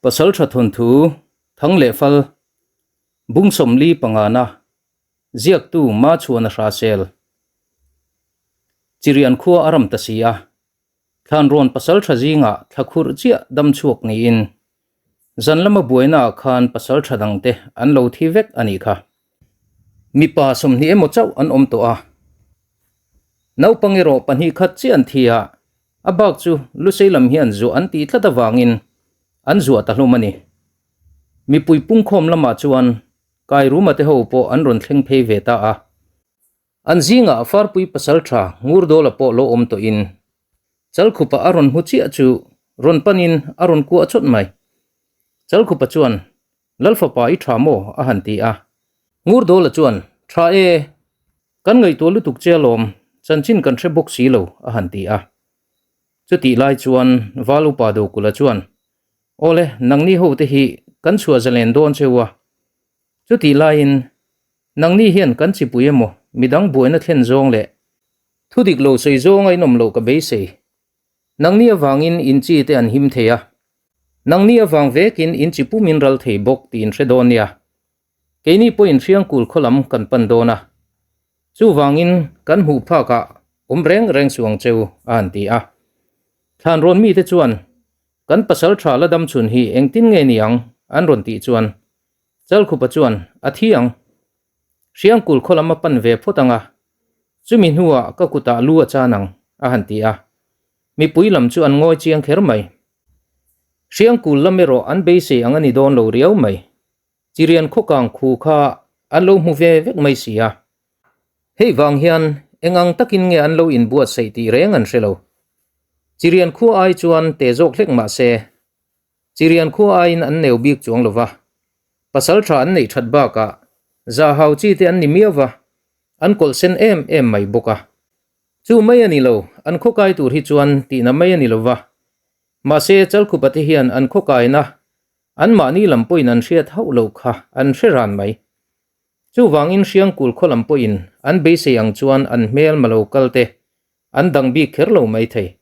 Pasaltha thawnthu Thang leh Fal Bung 45 na ziaktu Machhuana Hrasel Chirian khua a ram ta si a, Thlanrawn pasaltha zingah thla khurh chiah dam chhuak niin zan lama buainaah khan pasaltha dangte an lo thi vek a nih kha. Mipa 20 emaw chauh an awm tawh a, naupang erawh pahnih khat chiah an thi a, A bak chu Lusei lam hian zuah an tih tlat avangin an zuah ta hlawm a ni. Mipui pungkhawm lamah chuan Kairuma te ho pawh an rawn thleng phei ve ta a. An zingah Farpui pasaltha Ngurdawla pawh lo awm tawhin Chalkhupa a rawn hmu chiah chu rawn panin a rawn kuah chawt mai. Chalkhupa chuan, Lalfapa i tha maw? a han ti a. Ngurdawla chuan, Tha e, Kan ngaihtuah lutuk che alawm, chanchin kan hre bawk si lo, a han ti a. Chutih lai chuan Val Upa Dokula chuan, Awle, nangni ho te hi kan chhuah zalen dawn che u a. Chutih laiin, nangni hian kan chipui emaw midang buaina thlen zawng leh thu dik lo sawi zawng a inawm loh ka beisei. Nangni avangin in chi te an him thei a, nangni avang vekin in chi pumin ral thei bawk tih in hre dawn nia. Keini pawhin Hriangkul khaw lam kan pan dawn a, chuvangin kan hmuh phakah awm reng reng suh ang cheu, a han ti a. Thlanrawn mite chuan, Kan pasal tha la dam chhun hi engtin nge ni ang? an rawn tih chuan Chalkhupa chuan, A thi ang. Hriangkul khaw lam a pan ve phawt ang a, chumi hnuah ka kutah lu a chan ang, a han ti a. Mipui lam chu an ngawi chiang kher mai. Hriangkul lam erawh an beisei ang a ni dawn lo riau mai. Chirian khawkang khu kha an lo hmu ve vek mai si a. Hei vang hian eng ang takin nge an lo inbuatsaih tih reng an hre lo. Chirian khua ai chuan te zawk hlek mah se, Chirian khua aiin an neu bik chuang lo va. Pasal tha an neih that bakah zahau chi te an ni miau va, an kawlh sen em em mai bawk a. Chu mai a ni lo, an khawkai tur hi chuan tihna mai a ni lo va. Mahse, Chalkhupa te hian an khawkaina Anmahni lam pawhin an hriat hauh lo kha an hre ran mai. Chuvangin Hriangkul khaw lam pawhin an beisei ang chuan an hmel ma lo kal te an dang bik kher lo mai thei.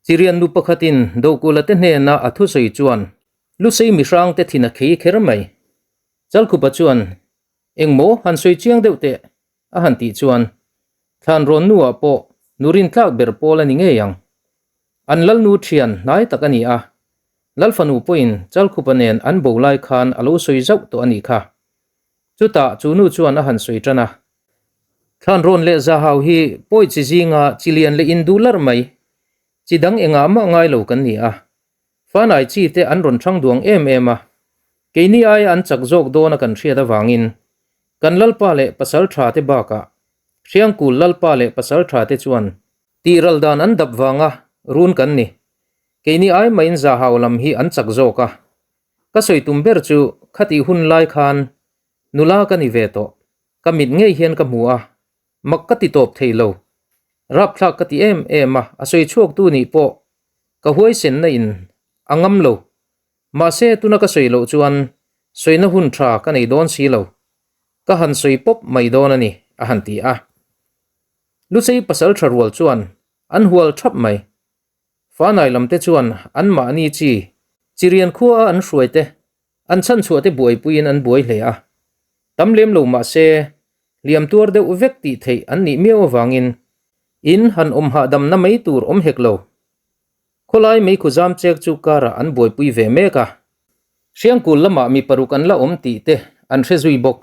Chirian nu pakhatin Dokula te hnena a thusawi chuan Lusei mihrang te thin a khei kher mai. Chalkhupa chuan, Engmaw han sawi chiang deuh teh a han tih chuan Thlanrawn nuah pawh nu rintlak ber pawl a ni ngei ang. An lalnu thian hnai tak a ni a, Lalfanu pawhin Chalkhupa nen an bo lai khan a lo sawi zauh tawh a nih kha. Chutah chu nu chuan a han sawi tan a. Thlanrawn leh Zahau hi pawi chi zinga chi lian leh induh larh mai, chi dang engah mah ngai lo kan ni a. Fanai chi te an rawn thang duang em em a, keini aia an chak zawk dawn a kan hriat avangin kan Lalpa leh Pasal tha te bakah Hriangkul Lalpa leh Pasal tha te chuan tih ral dan an dap vanga run kan ni. Keini ai mahin Zahau lam hi an chak zawk a, ka sawi tum ber chu khatih hun lai khan nula ka ni ve tawh, ka mit ngei hian ka hmu a, Mak ka ti tawp thei lo. Rapthlak ka ti em em a, a sawi chhuak tu nih pawh ka huaisenna in a ngam lo. Mahse tuna ka sawi loh chuan sawina hun tha ka nei dawn si lo. Ka han sawi pawp mai dawn a ni, a han ti a. Luchei pasal tha rual chuan an hual thap mai. Fanai lam te chuan an mahni chi chirian khua a an hruai te An chhanchhuah te buaipuiin an buai hle a, tam lem lo mah se hliam tuar deuh vek tih theih an nih miau avangin in han awm hahdamna mai tur awm hek lo. Khawlai meikhu zam chek chu karah an buaipui ve mek a, Hriangkul lamah mi paruk an la awm tih te an hre zui bawk.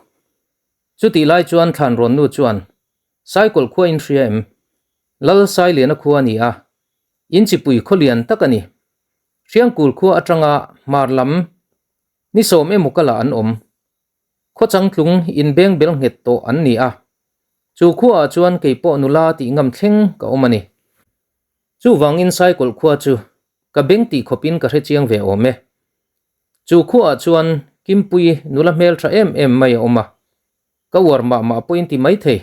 Chutih lai chuan Thlanrawnnu chuan Saikawlh khua in hria em? Lal Sailiana khua a ni a, in chipui khawlian tak a ni. Hriangkul khua atanga hmar lam ni sawm emaw kala an awm. Khaw changtlung inbeng bel nghet tawh an ni a. Chu khuaah chuan kei pawh nula tih ngam thleng ka awm a ni. Chuvangin Saikawlh khua chu ka beng tih khawpin ka hre chiang ve awm e. Chu khuaah chuan Kimpuii nula hmeltha em em mai a awm a. Ka uar mah mah pawhin ti mai thei.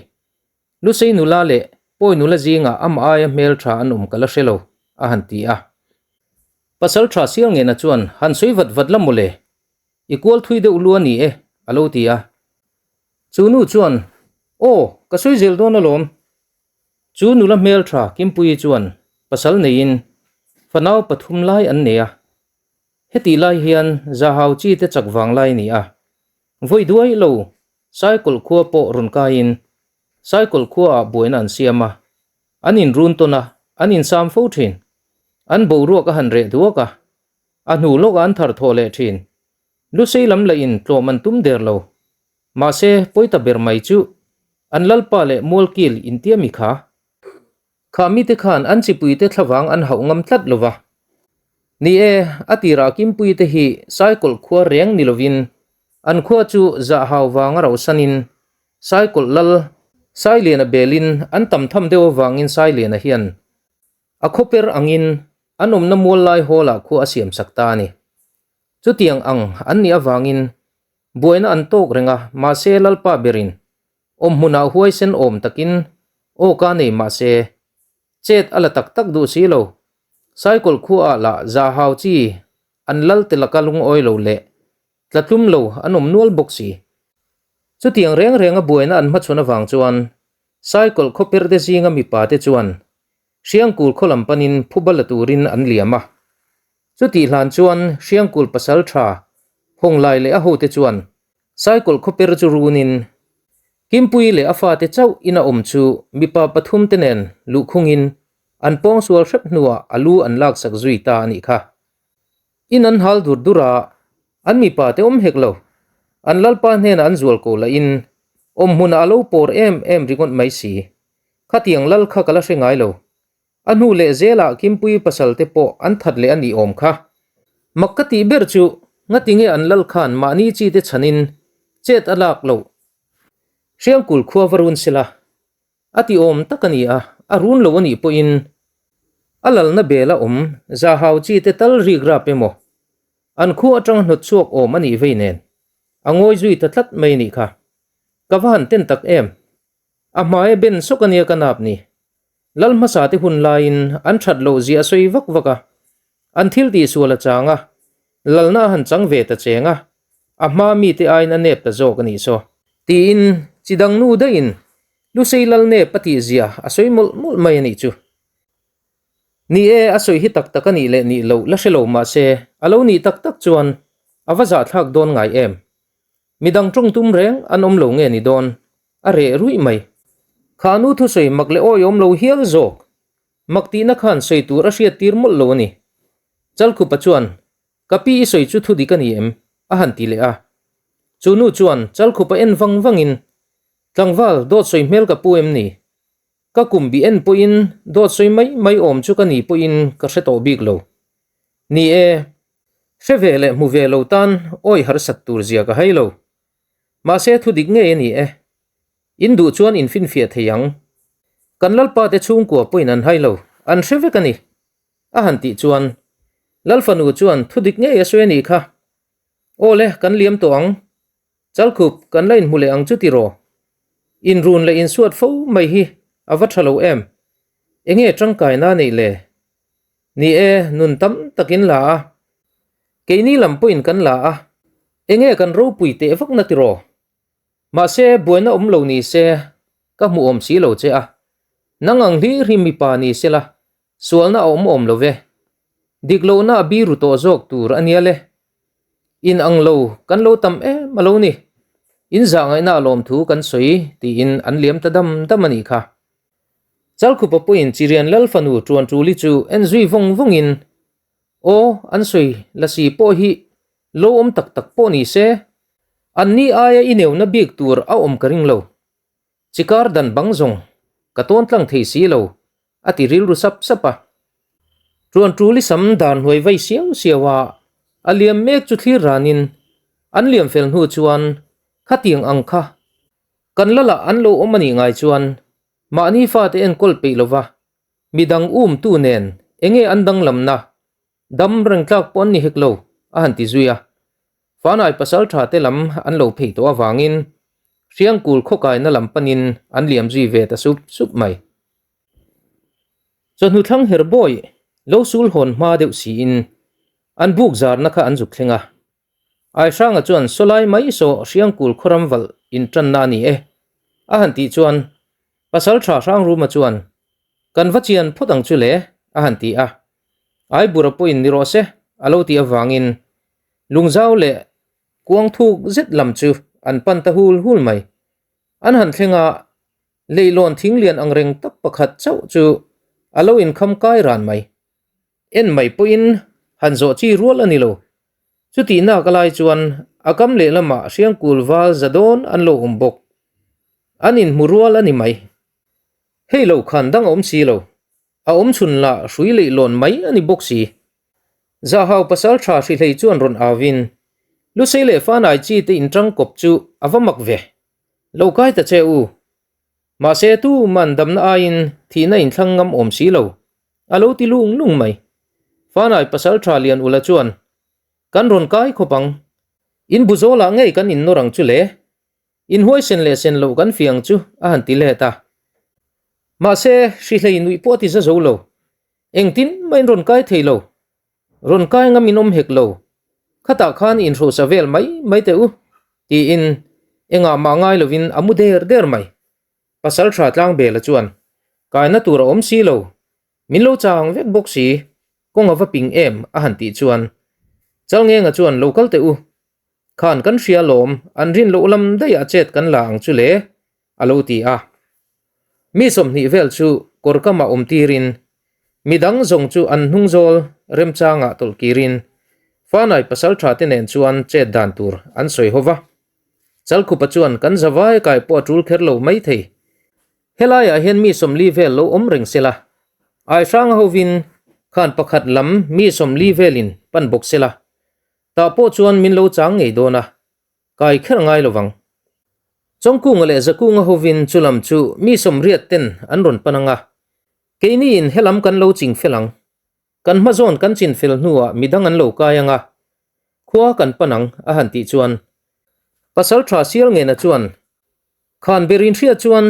Lusei nula leh Pawi nula zingah amah aia hmeltha an awm ka la hre lo, a han ti a. Pasal tha Sialngena chuan han sawi vat vat la mawle, i kual thui deuh lu a ni e, a lo ti a. Chu nu chuan, Aw, ka sawi zel dawn alawm. Chu nula hmeltha Kimpuii chuan pasal neiin fanau pathum lai an nei a. Hetih lai hian Zahau chi te chak vang lai a ni a. Vawi duai lo Saikawlh khua pawh rawn kaiin Saikawlh khuaah buaina an siam a, an inrun tawn a, an insam fo thin. An boruak a han reh duak a, a hnu lawkah an thar thawh leh thin. Lusei lam lahin tlawm an tum der lo. Mahse, pawi ta ber mai chu an lalpa leh mualkil intia mi kha. Kha mite khan an chipuite thlavang an hauh ngam tlat lo va. Ni e, a tirah Kimpuite hi Saikawlh khua reng ni lovin an khua chu zahhau vanga rauhsanin Saikawlh lal Sailiana belin an tam tham deuh avangin Sailiana hian a khawper angin an awmna mual lai hawlah khua a siamsak ta a ni. Chutiang ang an nih avangin buaina an tawk reng a, mahse Lalpa berin Awmhmunah huaisen awm takin aw ka nei mahse chet a la tak tak duh si lo. Saikawlh khuaah lah zahau chi an lal te laka lungawi lo leh tlatlum lo an awm nual bawk si. Chutiang reng renga buaina an hmachhawn avang chuan Saikawlh khawperte zinga mipa te chuan Hriangkul khaw lam panin phuba la turin an liam a. Chutih hlan chuan Hriangkul pasal tha Hawnglai leh a hote chuan Saikawlh khawper chu runin Kimpuii leh a fate chauh ina awm chu mipa pathumte nen luhkhungin an pawngsual hrep hnuah a lu an laksak zui ta a nih kha. In an hal dur dur a, an mipa te awm hek lo. An lalpa hnenah an zual ko lahin awmhmunah a lo pawr em em ringawt mai si. Khatiang lal kha ka la hre ngai lo. A hnu leh zelah Kimpuii pasal te pawh an that leh a nih awm kha. Mak ka tih ber chu ngatinge an lal khan mahni chi te chhanin chet a lak loh. Hriangkul khua va run sela a ti awm tak a ni a, a run lo a nih pawhin a lalna bela awm zahau chi te tal rik rap emaw an khua atang hnawt chhuak awm a nih vei nen a ngawi zui ta tlat mai a nih kha. Ka va han ten tak em! A hmaia ben sawk a nia ka nap ni. Lal hmasa te hun laiin an that loh zia a sawi vak vak a. An thil tih sual a chang a, lalna a han chang ve ta cheng a, a hma mite aiin a nep ta zawk a nih saw. Tiin chi dang nu daihin Lusei lal nep a tih zia a sawi mawlh mawlh mai a nih chu. Ni e, a sawi hi tak tak a nih leh nih loh la hre lo mah se, a lo nih tak tak chuan a va zahthlak dawn ngai em. Midang tawng tum reng an awm lo nge ni dawn? A reh ruih mai. Kha nu thusawi mak leh awi awm lo hial zawk. Mak tihna khan sawi tur a hriat tir mawlh lo a ni. Chalkhupa chuan, Ka pi i sawi chu thu dik a ni em? a han ti leh a. Chu nu chuan Chalkhupa en vang vangin, Tlangval, dawt sawi hmel ka pu em ni? Ka kum bih en pawhin dawt sawi mai mai awm chu ka ni pawhin ka hre tawh bik lo. Ni e, hre ve leh hmu ve lo tan awi harsat tur zia ka hai lo. Mahse thu dik ngei a ni e. In duh chuan in finfiah thei ang. Kan Lalpa te chhungkua pawhin an hai lo, an hre vek a ni. A han tih chuan Lalfanu chuan thu dik ngei a sawi a nih kha. Aw le, kan liam tawh ang. Chalkhup, kan la inhmu leh ang chu tiraw? Inrun leh insuat fo mai hi a va tha lo em? Enge tangkaina a neih le? Ni e, nun tam takin la a. Keini lam pawhin kan la a. Enge kan ropui teh vakna tiraw? Mahse, buaina awm lo ni se, ka hmu awm si lo che a. Nang ang hlir hi mipa ni sela, Sualna a awm awm lo ve. Dik lohna a biru tawh zawk tur a nia le. In ang lo kan lo tam em a lo ni. In zah ngaihna a lawm thu kan sawi tiin an liam ta dam dam a nih kha. Chalkhupa pawhin Chirian Lal fanu Tuan Tuli chu en zui vawng vawngin, Aw, an sawi lasi pawh hi lo awm tak tak pawh ni se, anni aia i neuna bik tur a awm ka ring lo. Chikar dan bang zawng ka tawn tlang thei si lo, a ti rilru sap sap a. Tuan tul i sam dan hnuai vai siau siau a, a liam mek chu thlir ranin an liam fel hnu chuan khatiang ang kha kan lalah an lo awm a nih ngai chuan mahni fate enkawl peih lova midang umtu nen enge an danglamna Dam reng tlak pawh an ni hek lo, a han ti zui a. Fanai pasal tha te lam an lo phei tawh avangin Hriangkul khawkaina lam panin an liam zui ve ta sup sup mai. Chawhnu thlang her bawi lo sul hawn hma deuh siin an buk zarna kha an zuk thleng a. Aihranga chuan Sawlai mai saw Hriangkul khawram valh intanna a ni e, a han tih chuan pasal tha Hrangruma chuan Kan va chian phawt ang chu le, a han ti a. Aibura pawhin ni rawh se, a lo tih avangin. Lungzau leh kuang thuk zet lam chu an pan ta hul hul mai. An han thleng a, leihlawn thing lian ang reng tak pakhat chauh chu a lo inkham kai ran mai. En mai pawhin han zawh chi rual a ni lo. Chutih nak a lai chuan a kam lehlamah Hriangkul val za dawn an lo awm bawk. An inhmu rual a ni mai. Hei lo khan dang a awm si lo. A awm chhun lah hrui leihlawn mai a ni bawk si. Zahau pasal tha hrihlei chuan rawn au in, Lusei leh Fanai chi te inṭang kawp chu a va mak ve. Lo kai ta che u. Mahse tu man damna aiin thihna inthlang ngam awm si lo. A lo ti lung lung mai. Fanai pasal tha lian ula chuan, Kan rawn kai khawp ang. In bu zawlah ngei kan innawr ang chu le. In huaisen leh sen loh kan fiang chu a han ti let a. Mahse, hrihlei nuih pawh a ti za zo lo. Engtin mah in rawn kai thei lo. Rawn kai ngam in awm hek lo. Khatah khan inhrosa vel mai mai teh u, tiin engah mah ngai lovin a mu der der mai. Pasal tha Tlangbela chuan, Kaina tur a awm si lo. Min lo chang vek bawk si. Kawng a va ping em a han tih chuan Chalngenga chuan lo kal teh u. Khan kan hria lawm, an rin loh lam daih ah chet kan la ang chu le, a lo ti a. Mi 20 vel chu kawr kamah awm tirin, mi dang zawng chu an hnung zawl remchangah tawlh kirin Fanai pasaltha te nen chuan chet dan tur an sawi ho va. Chalkhupa chuan kan zavai kai pawh a tul kher lo mai thei. Helaiah hian mi 40 vel lo awm reng sela, Aihranga hovin khan pakhat lam mi 40 velin pan bawk sela, Tah pawh chuan min lo chang ngei dawn a, kai kher ngai lo vang. Chawngkunga leh Zakunga hovin chu lam chu mi 80 ten an rawn pan ang a, keiniin he lam kan lo ching fel ang. Kan hma zawn kan chin fel hnuah midang an lo kai ang a, khua kan pan ang a han tih chuan Pasal tha Sialngena chuan, Khan ber inhria chuan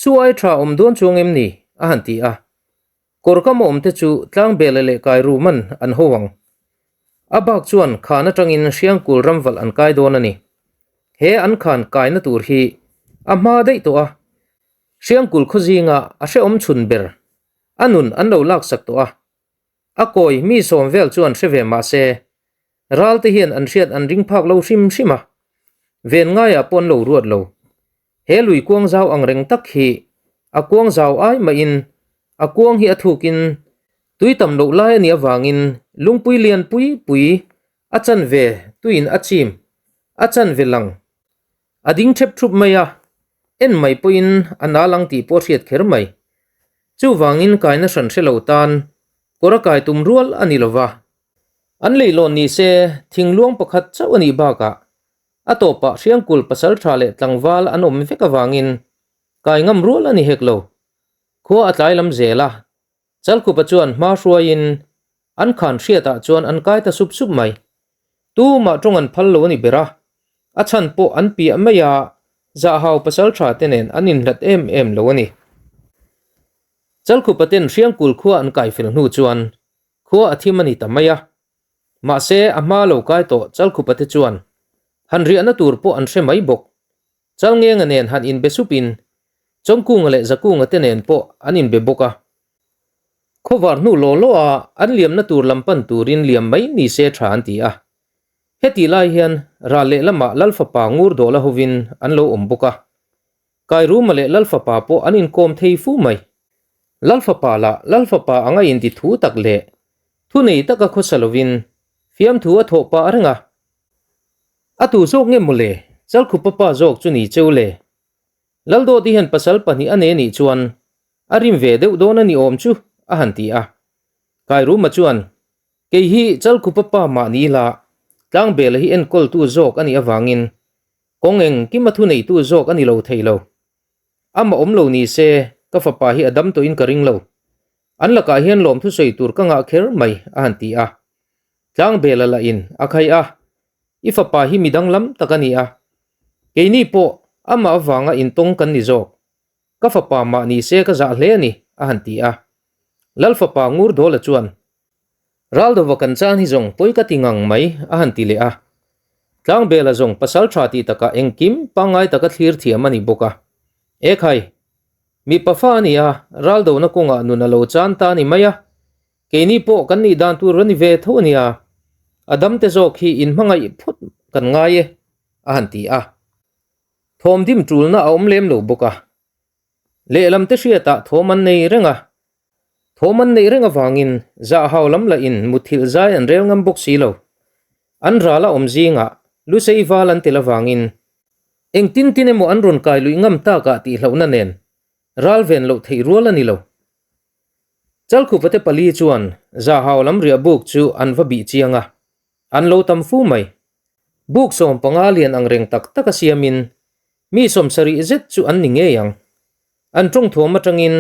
chu ai tha awm dawn chuang em ni? a han ti a. Kawr kam awm te chu Tlangbela leh Kairuman an ho ang. A bak chuan khan atangin Hriangkul ramvalh an kai dawn a ni. He an khan kaina tur hi a hma daih tawh a, Hriangkul khaw zinga a hrehawm chhun ber a nun an lo laksak tawh a. A kawi mi 10 vel chuan hre ve mah se, ral te hian an hriat an ring phak lo hrim hrim a, ven ngaiah pawh an lo ruat lo. He lui kuang zau ang reng tak hi a kuang zau ai mahin a kuang hi a thukin tui tam loh lai a nih avangin lungpui lian pui pui a chanve tuiin a chim a chanve lang a ding thep thup mai a, en mai pawhin a nal ang tih pawh a hriat kher mai. Chuvangin kaina hran hre lo tan kawr a kai tum rual a ni lova, an leihlawn ni se thingluang pakhat chauh a nih bakah A tawpah Hriangkul pasaltha leh tlangval an awm vek avangin kai ngam rual a ni hek lo. Khua a tlai lam zel a, Chalkhupa chuan hma hruaiin an khan hriatah chuan an kai ta sup sup mai. Tumah tawng an phal lo a ni ber a, a chhan pawh an piah mai a, Zahau pasaltha te nen an inhlat em em lo a ni. Chalkhupa ten Hriangkul khua an kai fel hnu chuan khua a thim a ni ta mai a, Mahse, a hma lo kai tawh Chalkhupa te chuan han riahna tur pawh an hre mai bawk. Chalngenga nen han inbe supin Chawngkunga leh Zakunga te nen pawh an inbe bawk a. Khawvar hnu law law a an liamna tur lam pan turin liam mai ni se tha an ti a. Hetih lai hian ral lehlamah Lalfapa ngur dawla hovin an lo awm bawk a. Kairuma leh Lalfapa pawh an inkawm thei fu mai. Lalfapa lah Lalfapa anga inti thu tak leh thunei taka khawsa lovin fiamthu a thawh pah reng a. A tu zawk nge mawle, Chalkhupa pa zawk chu ni cheu le. Laldawti hian pasal pahnih a nei anih chuan a rim ve deuh dawn a ni awm chu a han ti a. Kairuma chuan, Kei hi Chalkhupa pa mah ni ila, Tlangbela hi enkawltu zawk a nih avangin Kawng engkim a thuneitu zawk a ni lo thei lo. Amah awm lo ni se, ka fapa hi a dam tawhin ka ring lo. An lakah hian lawmthu sawi tur ka ngah kher mai, a han ti a. Tlangbela lah in a khai a, I fapa hi midang lam tak a ni a. Keini pawh amah avanga intawng kan ni zawk. Ka fapa mah ni se ka zah hle a ni, a han ti a. Lal fapa Ngurdawla chuan, Raldova kan chan hi zawng pawi ka ti ngang mai, a han ti leh a. Tlangbela zawng pasal tha tih takah engkim pangngai taka thlir thiam a ni bawk a. Ekhai, mipa fa a ni a, Raldona kawngah nun a lo chan ta a ni mai a. Keini pawh kan nih dan tur a ni ve tho a nia. A damte zawk hi inhmangaih phawt kan ngai e, a han ti a. Thawm dim tulna a awm lem lo bawk a. Lehlam te hriatah thawm an nei reng a. Thawm an neih reng avangin zahhau lam lahin muthilh zai an rel ngam bawk si lo. An ral a awm zingah Lusei val an tel avangin engtin tin emaw an rawn kai luih ngam takah tihlohna nen ral ven loh theih rual a ni lo. Chalkhupate pali chuan zahhau lam riah buk chu an va bih chiang a, an lo tam fu mai. Buk 15 lian ang reng tak tak a siamin mi 70 zet chu an ni ngei ang. An tawngthuam atangin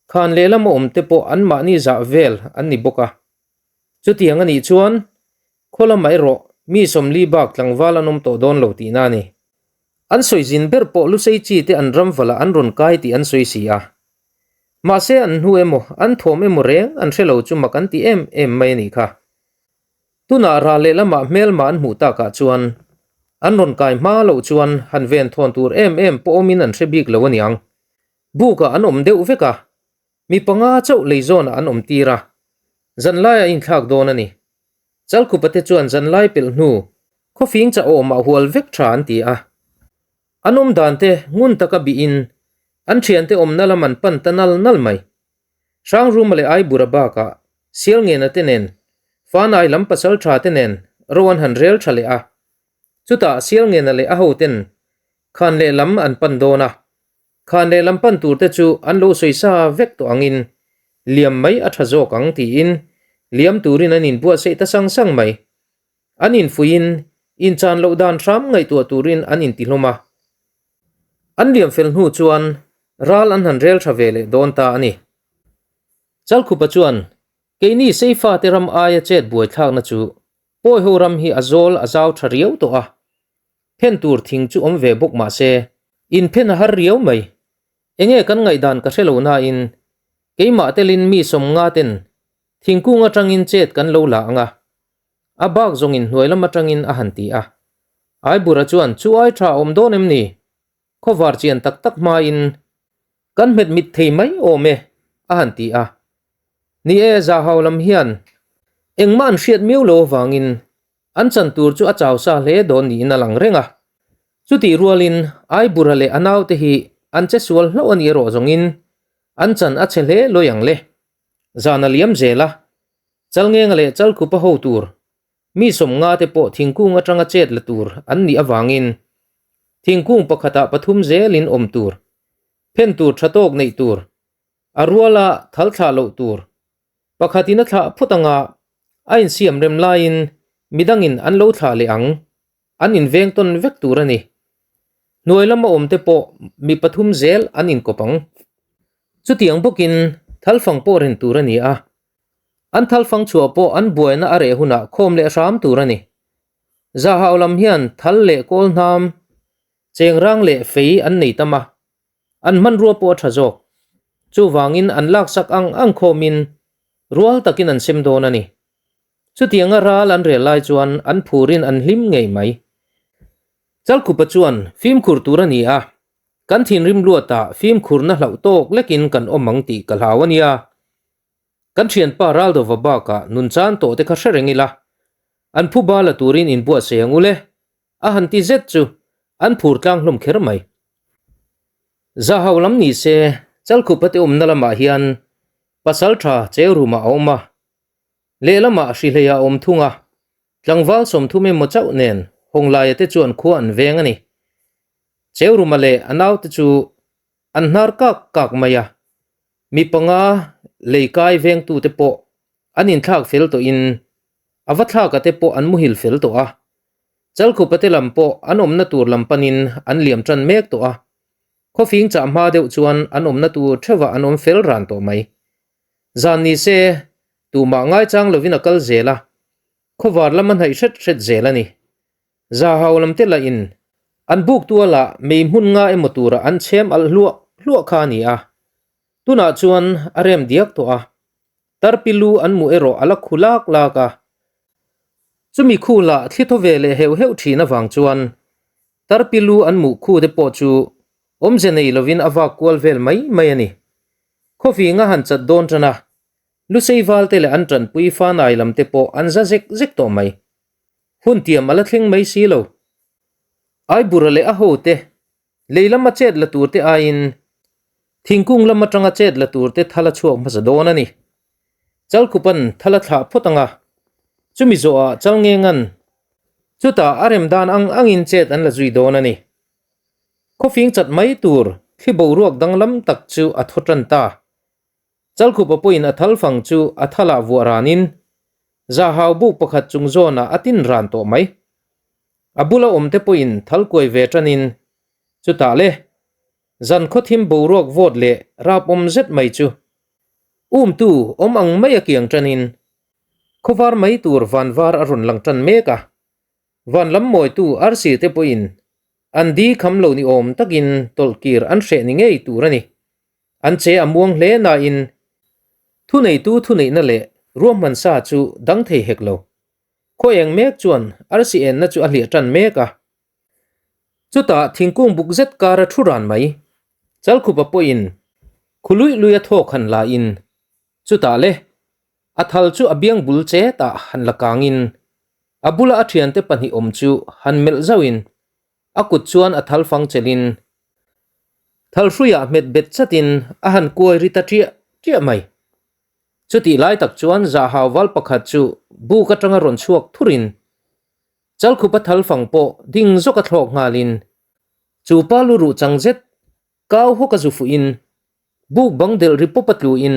khan lehlam a awmte pawh anmahni zah vel an ni bawk a. Chutiang a nih chuan khaw lamah erawh mi 40 bak tlangval an awm tawh dawn lo tihna a ni. An sawi zin ber pawh Lusei chi te an ramvalah an rawn kai tih an sawi si a. Mahse an hnu emaw an thawm emaw reng an hre lo chu mak an ti em em mai a nih kha. Tunah ral lehlamah hmelma an hmuh takah chuan an rawn kai hma loh chuan han ven thawn tur em em pawh awmin an hre bik lo a niang. Bukah an awm deuh vek a, mi panga chauh lei zawnah an awm tir a, zanlai a inthlak dawn a ni. Chalkhupate chuan zanlai pelh hnu khawfing chah awmah hual vek tha an ti a. An awm dan te ngun taka bihin an thiante awmna lam an pan ta nal nal mai. Hrangruma leh Aibura bakah Sialngena te nen Fanai lam pasal tha te nen ro an han rel tha leh a. Chutah Sialngena leh a hoten khan lehlam an pan dawn a. Khan lehlam pan tur te chu an lo sawi sa vek tawh angin liam mai a tha zawk ang tiin liam turin an inbuatsaih ta sang sang mai. An infuihin inchan loh dan hram ngaihtuah turin an intihlawm a. An liam fel hnu chuan ral an han rel tha ve leh dawn ta a ni. Chalkhupa chuan, Keini Seifate ram aia chet buai thlakna chu Pawiho ram hi a zawl a zau tha riau tawh a, phen tur thing chu awm ve bawk mah se, inphen a har riau mai. Enge kan ngaihdan ka hre lo nain, keimah telin mi 50 ten thingkung atangin chet kan lo la ang a, A bak zawngin hnuai lam atangin a han ti a. Aibura chuan chu ai tha awm dawn em ni? Khawvar chian tak tak hmain kan hmet mit thei mai awm e a han ti a. Ni e, Zahau lam hian engmah an hriat miau lo avangin an chan tur chu a chau sa hle dawn niin a lang reng a. Chutih rualin Aibura leh a naute hi an che sual hlauh a nih erawh zawngin an chan a che hle lawi ang le. Zan a liam zel a, Chalngenga leh Chalkhupa ho tur mi 50 te pawh thingkung atanga chet la tur an nih avangin thingkung pakhatah pathum zelin awm tur, phen tur tha tawk neih tur, a ruala thal thlah loh tur, pakhatin a thlah phawt anga a insiam rem laiin midangin an lo thlah leh ang, an inveng tawn vek tur a ni. Hnuai lama awm te pawh mi pathum zel an inkawp ang. Chutiang bawkin thalfang pawh ren tur a ni a. An thalfang chhuah pawh an buaina a reh hunah khawm leh hram tur a ni. Zahau lam hian thal leh kawl hnam, chengrang leh fei an nei tam a, an hmanrua pawh a tha zawk. Chuvangin an laksak ang ang khawmin rual takin an sem dawn a ni. Chutianga ral an rel lai chuan an phurin an hlim ngei mai. Chalkhupa chuan fimkhur tur a ni a, kan thinrim luatah fimkhurna hlauh tawk lekin kan awm ang tih ka hlau a nia. Kan thianpa Raldova bakah nun chan tawh te kha hre reng ila, an phu ba la turin inbuatsaih ang ule, a han ti zet chu an phur tlang hlawm kher mai. Zahau lam ni se, Chalkhupa te awmna lamah hian pasal tha Cheuruma a awm a, lehlamah Hrihleia a awm thung a, tlangval 30 emaw chauh nen Hawnglaia te chuan khua an veng a ni. Cheuruma leh a naute chu an hnar kak kak mai a, Mi panga lei kai vengtute pawh an inthlak fel tawhin a va thlaka te pawh an muhil fel tawh a. Chalkhupate lam pawh an awmna tur lam panin an liam tan mek tawh a. Khawfing chah hma deuh chuan an awmna tur theuhah an awm fel ran tawh mai. Zan ni se, tumah ngaichang lovin a kal zel a, khawvar lam a hnaih hret hret zel a ni. Zahau lam te lahin an buk tualah mei hmun nga emaw tura an chhem alh hluah hluah kha a ni a. Tunah chuan a rem diak tawh a, tarpi lu an hmuh erawh a la khu lak lak a. Chumi khu lah thli thaw ve leh heuh heuh thin avang chuan tarpi lu an hmuh khu te pawh chu awmze nei lovin a vak kual vel mai mai a ni. Khawfing a han chat dawn tan a, Lusei val te leh an tanpui fanai lam te pawh an za zek zek tawh mai. Hun tiam a la thleng mai si lo. Aibura leh a hote lei lama chet la turte aiin thingkung lam atanga chet la turte thal a chhuak hmasa dawn a ni. Chalkhupan thal a thlah phawt ang a, chumi zawhah Chalngengan chutah a rem dan ang angin chet an la zui dawn a ni. Khawfing chat mai tur thli boruak danglam tak chu a thaw tan ta. Chalkhupa pawhin a thal fang chu a thalah vuah ranin Zahau buk pakhat chung zawnah a tin ran tawh mai. A bula awmte pawhin thal kuai ve tanin chutah le zan khawthim boruak vawt leh rap awm zet mai chu umtu awm ang mai a kiang tanin khawvar mai tur vanvar a rawn lang tan mek a. Van lam mawitu arsi te pawhin an di kham lo ni awm takin tawlh kir an hreh ni ngei tur a ni. An che a muang hle nain thuneitu thuneihna leh ruahman sa chu dang thei hek lo. Khaw eng mek chuan arsi enna chu a hliah tan mek a. Chutah thingkung buk zet kar a thu ran mai. Chalkhupa pawhin khu luih luih a thawk han la in chutah le a thal chu a biang bul chet ah han la kangin a bula a thiante pahnih awm chu han melh zauhin a kut chuan a thal fang chelhin thal hruiah hmet bet chatin a han kuai ri ta ṭiah ṭiah mai. Chutih lai tak chuan zahau val pakhat chu buk atanga rawn chhuak thurin Chalkhupa thal fang pawh ding zawk a thlawk nghalin chu pa lu ruh chang zet kau hawk a zu fuhin buk bang delh ri pawp a tluin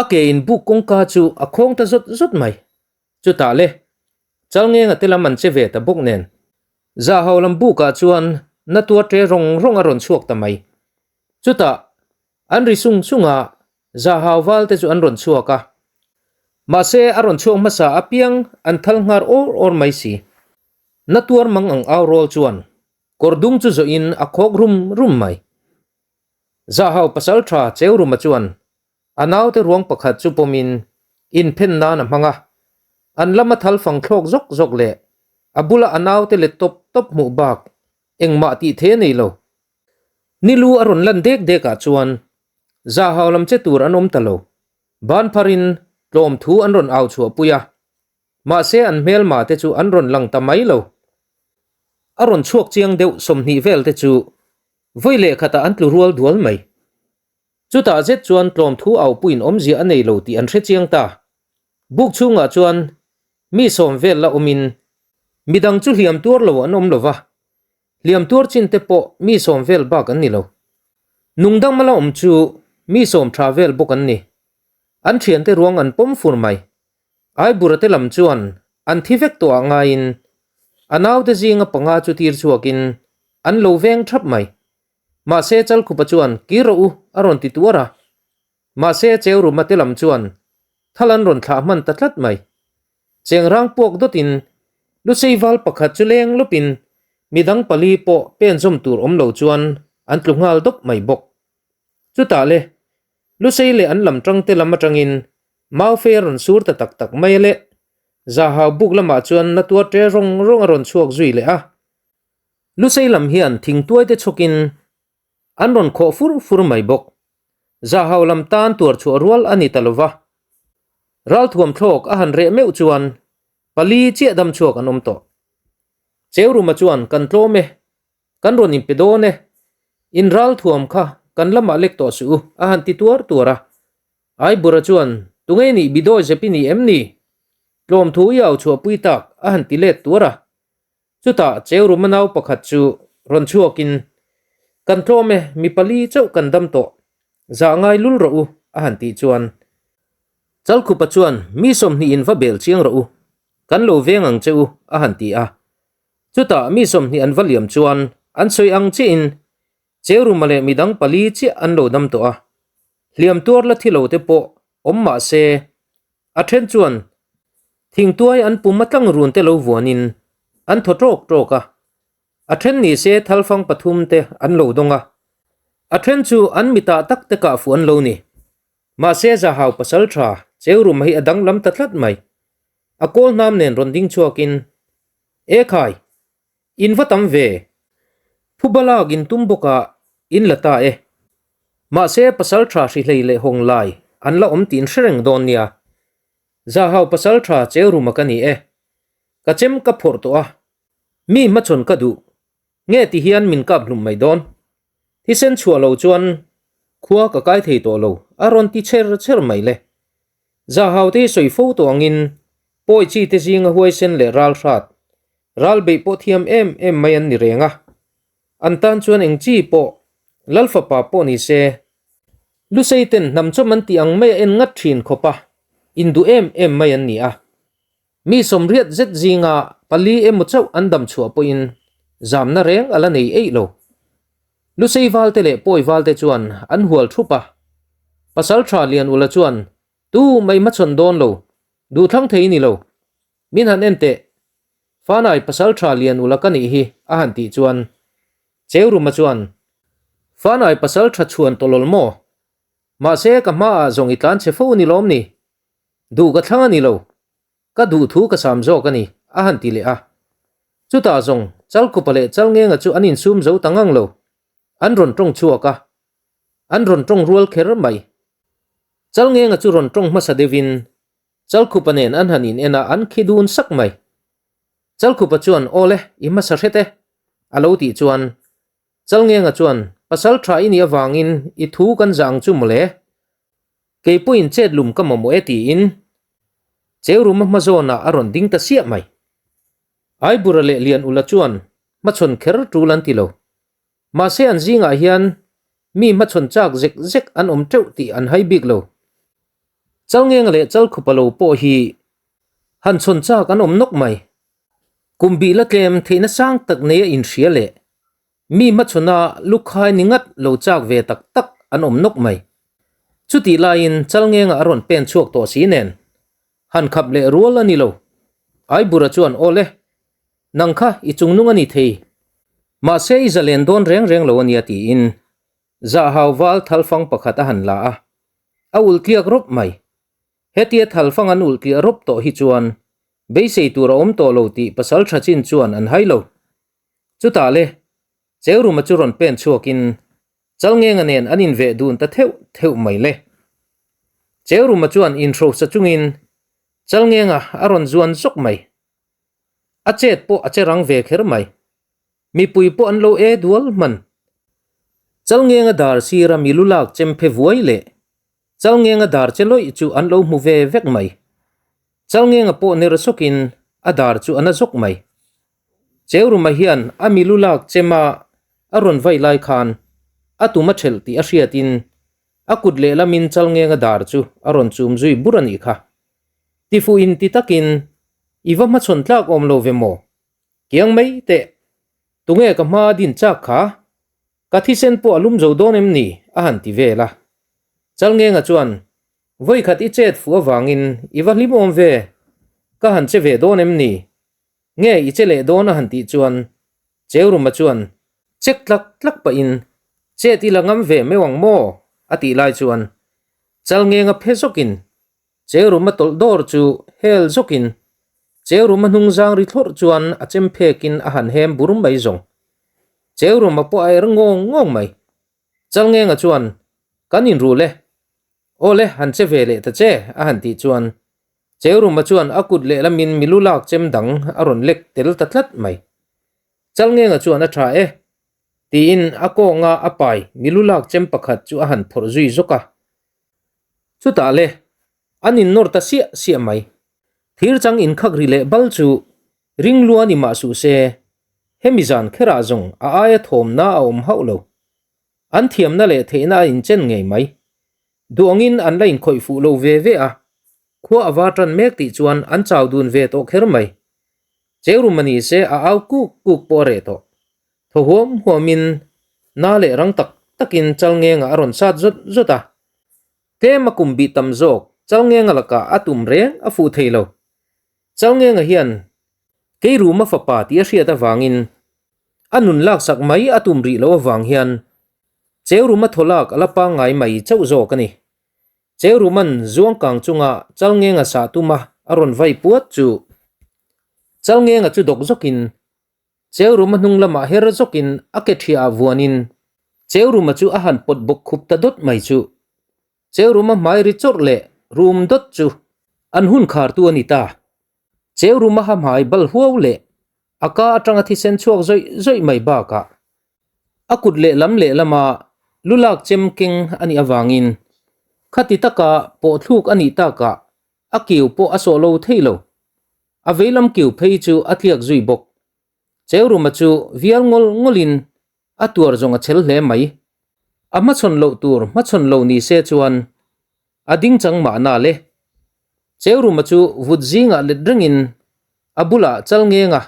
a ke in buk kawngka chu a khawng ta zawt zawt mai. Chutah le, Chalngenga te lam an che ve ta bawk nen, Zahau lam bukah chuan na tuar ṭe rawng rawng a rawn chhuak ta mai. Chutah, an ri sung sung a, Zahau val te chu an rawn chhuak a. Mahse, a rawn chhuak hmasa apiang an thal nghar awr awr mai si. Na tuar mang ang au rawl chuan kawr dung chu zawhin a khawk rum rum mai. Zahau pasal ṭha Cheuruma chuan A naute ruang pakhat chu pawmin inphen nan a hmang a, an lama thal fang thlawk zawk zawk leh a bula a naute let tawp tawp hmuh bak engmah tih thei a nei lo. Ni lu a rawn lan dek dek ah chuan zahau lam che tur an awm ta lo. Ban pharin tlawm thu an rawn au chhuah pui a, mahse an hmelma te chu an rawn lang ta mai lo. A rawn chhuak chiang deuh 20 vel te chu vawi leh khatah an tlu rual dual mai. Chutah zet chuan tlawm thu aupuiin awmzia a nei lo tih an hre chiang ta. Buk chhungah chuan mi sawm vel la awmin midang chu hliam tuar lo an awm lo va, hliam tuar chin te pawh mi sawm vel bak an ni lo. Nungdang mala awm chu mi sawm tha vel bawk an ni. An thiante ruang an pawm fur mai. Aibura te lam chuan an thi vek tawh ah ngaiin a naute zinga panga chu tir chhuakin an lo veng thap mai. Mahse Chalkhupa chuan kir rawh u a rawn ti tuar a. Mahse Cheuruma te lam chuan thal an rawn thlah hman ta tlat mai. Chengrang puak dawtin Lusei val pakhat chu leng lawpin midang pali pawh pen zawm tur awm lo chuan an tlu nghal dawp mai bawk. Chutah le Lusei leh an lam tangte lam atangin Maufe a rawn sur ta tak tak mai a le Zahau buk lamah chuan na tuar ṭe rawng rawng a rawn chhuak zui leh a. Lusei lam hian thingtuai te chhawkin an rawn khawh fur fur mai bawk. Zahau lam tan tuar chhuah rual a ni ta lo va. Ralthuam thlawk a han reh meuh chuan pali chiah dam chhuak an awm tawh. Cheuruma chuan kan tlawm e, kan rawn inpe dawn e, in ralthuam kha kan lamah lek tawh suh u a han ti tuar tuar a. Aibura chuan tunge nih bidawi zep i ni em ni? Tlawm thu i au chhuahpui tak a han ti let tuar a. Chutah Cheuruma nau pakhat chu rawn chhuakin, Kan tlawm e, mi pali chauh kan dam tawh, zah ngai lul rawh u, a han tih chuan Chalkhupa chuan, Mi 20 in va bel chiang rawh u, kan lo veng ang che u, a han ti a. Chutah mi 20 an va liam chuan an sawi ang chiahin Cheuruma leh midang pali chiah an lo dam tawh a, hliam tuar la thi lo te pawh awm mah se A then chuan thingtuai an pum a tlang run te lo vuanin an thaw tawk tawk a, a then ni se thalfang pathum te an lo dawng a, a then chu an mitah tak te kah fuh an lo ni. Mahse Zahau pasal tha Cheuruma hi a danglam ta tlat mai. A kawl hnam nen rawn ding chhuakin, E khai! In va tam ve. Phuba lak in tum bawk a, in la ta e. Mahse pasal tha hrihlei leh hawng lai an la awm tih in hre reng dawn nia. Zahau pasal tha Cheuruma ka ni e. Ka chem ka phawrh tawh a, mi hmachhawn ka duh. Nge ti hian min kap hlum mai dawn? Thisen chhuah lo chuan khua ka kai thei tawh lo, a rawn ti cher cher mai le. Zahau te hi sawi fo tawh angin pawi chi te zinga huaisen leh ral hrat, ral beih pawh thiam em em mai an ni reng a. An tan chuan eng chi pawh Lal fapa pawh ni se, Lusei ten hnam chawm an tih ang mai a en ngat thin khawp a, induh em em mai an ni a. Mi sawmriat zet zinga pali emaw chauh an dam chhuah pawhin zamna reng a la nei eih lo. Lusei valte leh Pawi valte chuan an hual thup a. Pasal tha Lianula chuan, Tu mai hmachhawn dawn lo, duhthlang thei ni lo. Min han en teh, Fanai pasal tha Lianula ka nih hi a han tih chuan Cheuruma chuan, Fanai pasal tha chhuan tawlawl maw? Mahse ka hmaah zawng i tlan che fo ni lawm ni? Duh ka thlang a ni lo, ka duh thu ka sam zawk a ni, a han ti leh a. Chutah zawng Chalkhupa leh Chalngenga chu an insum zo ta ngang lo, an rawn tawng chhuak a, an rawn tawng rual kher mai. Chalngenga chu rawn tawng hmasa deuhin Chalkhupa nen an han in en a, an khi dun sak mai. Chalkhupa chuan, Aw le, i hmasa hret e, a lo tih chuan Chalngenga chuan, Pasal tha i nih avangin i thu kan zah ang chu mawle. Kei pawhin chet lum ka mamawh e tiin Cheuruma hma zawnah a rawn ding ta siah mai. Aibura leh Lianula chuan hmachhawn kher tul an ti lo. Mahse an zingah hian mi hmachhawn chak zek zek an awm teuh tih an hai bik lo. Chalngenga leh Chalkhupa lo pawh hi han chhawn chak an awm nawk mai. Kum bih la tlem theihna sang tak nei a inhria leh Mi hmachhawna lukhai ni ngat lo chak ve tak tak an awm nawk mai. Chutih laiin Chalngenga a rawn pen chhuak tawh si nen, han khap leh rual a ni lo. Aibura chuan, Aw le, nang kha i chungnung a ni thei. Mahse i zalen dawn reng reng lo a nia tiin Zahau val thalfang pakhat a han la a, a ulh tliak rawp mai. Hetia thalfang an ulh tliah rawp tawh hi chuan beisei tur a awm tawh lo tih pasal tha chin chuan an hai lo. Chutah le, Cheuruma chu rawn pen chhuakin Chalngenga nen an inveh dun ta theuh theuh mai le. Cheuruma chuan inhrosa chungin Chalngenga a rawn zuan zawk mai. A chet pawh a che rang ve kher mai. Mipui pawh an lo e dual hman. Chalngenga dar sira milu lak chem phe vuai leh Chalngenga dar che lawih chu an lo hmu ve vek mai. Chalngenga pawh ner sawkin a dar chu a na zawk mai. Cheuruma hian a milu lak chema a rawn vai lai khan a tum a thelh tih a hriatin a kut lehlamin Chalngenga dar chu a rawn chum zui bur a nih kha. Tifuh in ti takin i va hmachhawn tlak awm lo ve maw? Kiang mai teh, tunge ka hma din chak kha? Ka thisen pawh a lum zo dawn em ni? a han ti vel a. Chalngenga chuan, Vawikhat i chet fuh avangin i va hlim awm ve, ka han che ve dawn em ni? Nge i che leh dawn a han tih chuan Cheuruma chuan chek tlak tlak pahin Chet i la ngam ve meuh ang maw? a tih lai chuan Chalngenga phe zawkin Cheuruma tawlh dawr chu hel zawkin Cheuruma hnung zang ri thlawrh chuan a chem phekin a han hem bur mai zawng. Cheuruma pawh a er ngawng ngawng mai. Chalngenga chuan Kan inrul e, Aw le, han che ve leh ta che, a han tih chuan Cheuruma chuan a kut lehlamin milu lak chem dang a rawn lek tel ta tlat mai. Chalngenga chuan a tha e, tiin a kawnga a pai milu lak chem pakhat chu a han phawrh zui zawk a. Chutah le, an innawr ta siah siah mai. Thir chang inkhak ri leh bal chu ring lua ni mah suh se, hemi zan kherah zawng a aia thawmna a awm hauh lo. An thiamna leh theihna a inchen ngei mai. Duh angin an la inkhawih fuh lo ve ve a, khua a var tan mek tih chuan an chau dun ve tawh kher mai. Cheuruma ni se a au kuk kuk pawh a reh tawh. Thaw huam huamin na leh rang tak takin Chalngenga a rawn sat zawt zawt a. Tlem a kum bih tam zawk Chalngenga lakah a tum reng a fuh thei lo. Chalngenga hian Keiruma fapa tih a hriat avangin a nun laksak mai a tum rih loh avang hian Cheuruma thawlak a la pangngai mai chauh zawk a ni. Cheuruman zuangkang chunga Chalngenga sah tuma a rawn vai puat chu Chalngenga chu dawk zawkin Cheuruma hnung lamah her zawkin a ke thiah ah vuanin Cheuruma chu a han pawt bawk khup ta dawt mai chu Cheuruma hmai ri chawrh leh rum dawt chu an hun khartu a ni ta. Cheu ruma ha hmai bal huau leh a ka atanga thisen chhuak zawih zawih mai bakah a kut lehlam lehlama lu lak chem keng a nih avangin khati taka pawhthluk a nih takah a kiu pawh a sawh lo thei lo. A veilam kiu phei chu a tliak zui bawk. Cheuruma chu vial ngawl ngawlin a tuar zawng a chhel hle mai. A hmachhawn loh tur hmachhawn lo ni se chuan a ding chang mahna le. Cheuruma chu vut zingah let rengin a bulah chal ngeng a.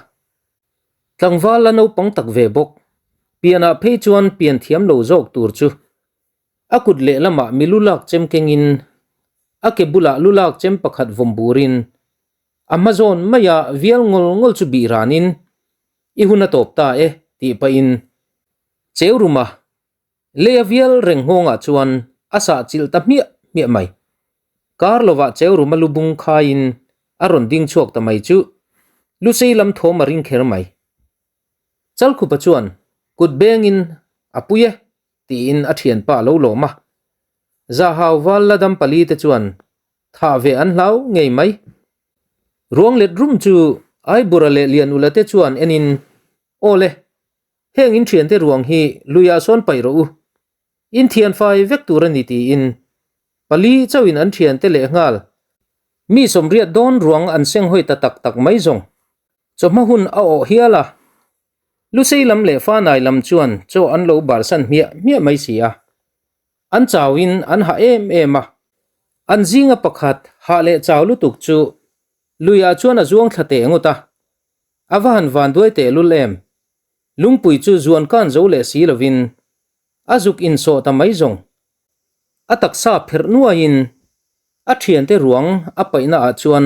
Tlangval la naupang tak ve bawk. Pianah phei chuan pian thiam lo zawk tur chu a kut lehlamah mi lu lak chem kengin a ke bulah lu lak chem pakhat vawm burin a hma zawn maia vial ngawl ngawl chu bih ranin i hun a tawp ta e tih pahin Cheuruma Lei a vial reng nghawngah chuan a sah chilh ta hmiah hmiah mai. Kar lovah Cheuruma lu bung khaiin a rawn ding chhuak ta mai chu Lusei lam thawm a ring kher mai. Chalkhupa chuan kut bengin a pui e tiin a thianpa a lo lawm a. Zahau val la dam pali te chuan thah ve an hlau ngei mai. Ruang let rum chu Aibura leh Lianula te chuan enin Aw le, Heng in thiante ruang hi luiah sawn paih rawh u. In thian fai vek tur a ni tiin pali chauhin an thiante lehnghal mi sawmriat dawn ruang an seng hawi ta tak tak mai zawng. Chawhma hun a awh hial a, Lusei lam leh Fanai lam chuan chaw an lo barsan hmiah hmiah mai si a. An chauin an hah em em a, an zinga pakhat hah leh chau lutuk chu luiah chuan a zuang thla teh ngawt a. A va han van duai teh lul em? Lungpui chu zuan kan zo leh si lovin a zuk insawh ta mai zawng. A taksa pherh nuaiin a thiante ruang a paihna ah chuan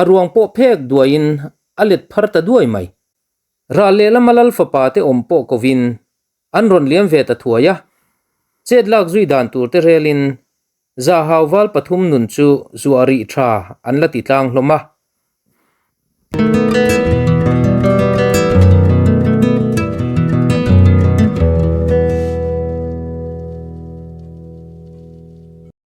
a ruang pawh phek duaiin a let phar ta duai mai. Ral lehlama lal fapa te awm pawh kovin an rawn liam ve ta thuai a, chet lak zui dan tur te relin Zahau val pathum nun chu zuah rih tha an la ti tlang hlawm a.